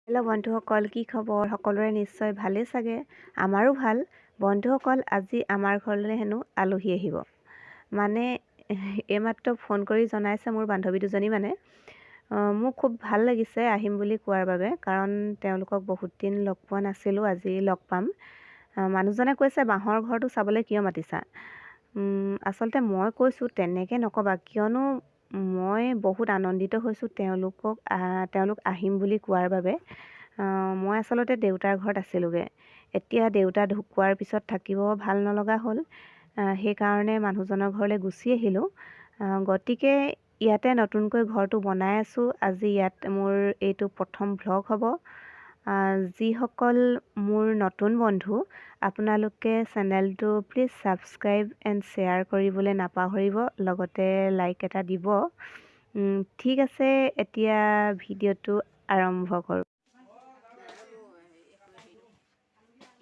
Hello' বন্ধুসকল, কি খবৰ? সকলোৰে নিশ্চয় ভালেই চাগে, আমাৰো ভাল। বন্ধুসকল, আজি আমাৰ ঘৰলৈ হেনো আলহী আহিব। মানে এইমাত্ৰ ফোন কৰি জনাইছে মোৰ বান্ধৱী দুজনী। মানে মোৰ খুব ভাল লাগিছে আহিম বুলি কোৱাৰ বাবে, কাৰণ তেওঁলোকক বহুত দিন লগ পোৱা নাছিলোঁ, আজি লগ পাম। মানুহজনে কৈছে, বাঁহৰ ঘৰটো চাবলৈ কিয় মাতিছা? আচলতে মই কৈছোঁ, তেনেকৈ নক'বা, কিয়নো মই বহুত আনন্দিত হৈছোঁ তেওঁলোকক তেওঁলোক আহিম বুলি কোৱাৰ বাবে। মই আচলতে দেউতাৰ ঘৰত আছিলোঁগৈ। এতিয়া দেউতা ঢুকোৱাৰ পিছত থাকিব ভাল নলগা হ'ল, সেইকাৰণে মানুহজনৰ ঘৰলৈ গুচি আহিলোঁ। গতিকে ইয়াতে নতুনকৈ ঘৰটো বনাই আছোঁ। আজি ইয়াত মোৰ এইটো প্ৰথম ভ্লগ হ'ব। যিসকল মোৰ নতুন বন্ধু, আপোনালোকে চেনেলটো প্লিজ ছাবস্ক্ৰাইব এণ্ড শ্বেয়াৰ কৰিবলৈ নাপাহৰিব, লগতে লাইক এটা দিব। ঠিক আছে, এতিয়া ভিডিঅ'টো আৰম্ভ কৰোঁ।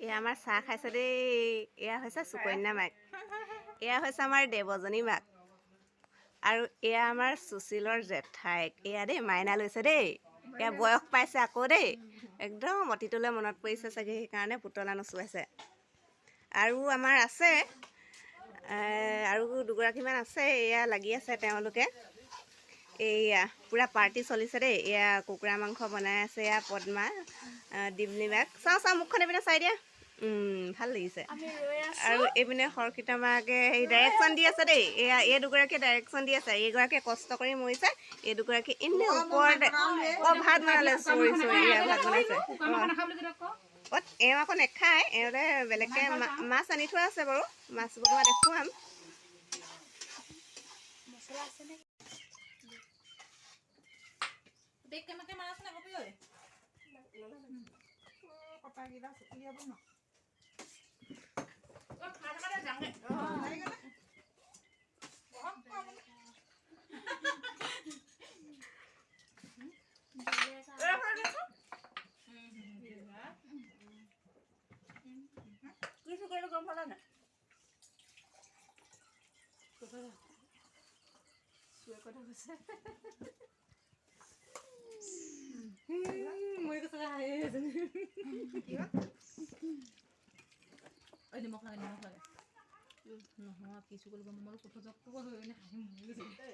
এয়া আমাৰ চাহ খাইছে দেই। এয়া হৈছে সুকন্যা মাক, এয়া হৈছে আমাৰ দেৱজনী মাক, আৰু এয়া আমাৰ সুশীলৰ জেঠাইক। এয়া দেই মাইনা লৈছে দেই, এয়া বয়স পাইছে আকৌ দেই, একদম অতীতলৈ মনত পৰিছে চাগে, সেইকাৰণে পুতলা নচুৱাইছে। আৰু আমাৰ আছে আৰু দুগৰাকীমান আছে, এয়া লাগি আছে তেওঁলোকে। এইয়া পূৰা পাৰ্টি চলিছে দেই। এয়া কুকুৰা মাংস বনাই আছে, এয়া পদ্মা দিবনি মাক। চাওঁ চাওঁ, মুখখন এইপিনে চাই দিয়া। ভাল লাগিছে। আৰু এইপিনে হৰ্ষিতা মাকে সেই ডাইৰেকশ্যন দি আছে দেই। এয়া এই দুগৰাকীয়ে ডাইৰেকশ্যন দি আছে। এইগৰাকীয়ে কষ্ট কৰি মৰিছে, এই দুগৰাকী এনেই ওপৰতে। অঁ, ভাত বনালে, চৰি চৰি, এয়া ভাত বনাইছে। অঁ, এওঁ আকৌ নেখায়, এওঁতে বেলেগকৈ মাছ আনি থোৱা আছে বাৰু, মাছ বনোৱা দেখুৱাম। নিমখ লাগে, নিমখ লাগে নহয় কিছু কৰিব। মই হাঁহি মৰি গৈছে।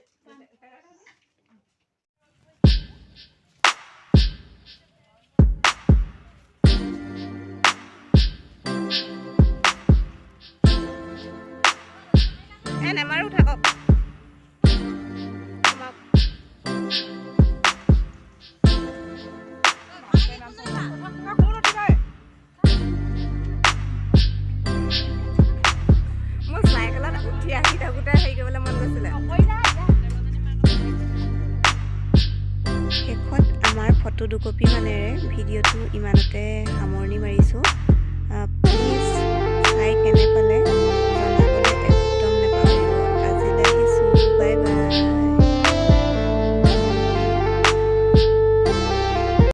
এ নেমাৰো, থাকক। মোৰ চাইকেলত উঠি আহি থাকোঁতে হেৰি কৰিবলৈ মন গৈছিলে। শেষত আমাৰ ফটো দুকপি মানেৰে ভিডিঅ'টো ইমানতে সামৰণি মাৰিছোঁ। প্লিজ চাই কেনে পালে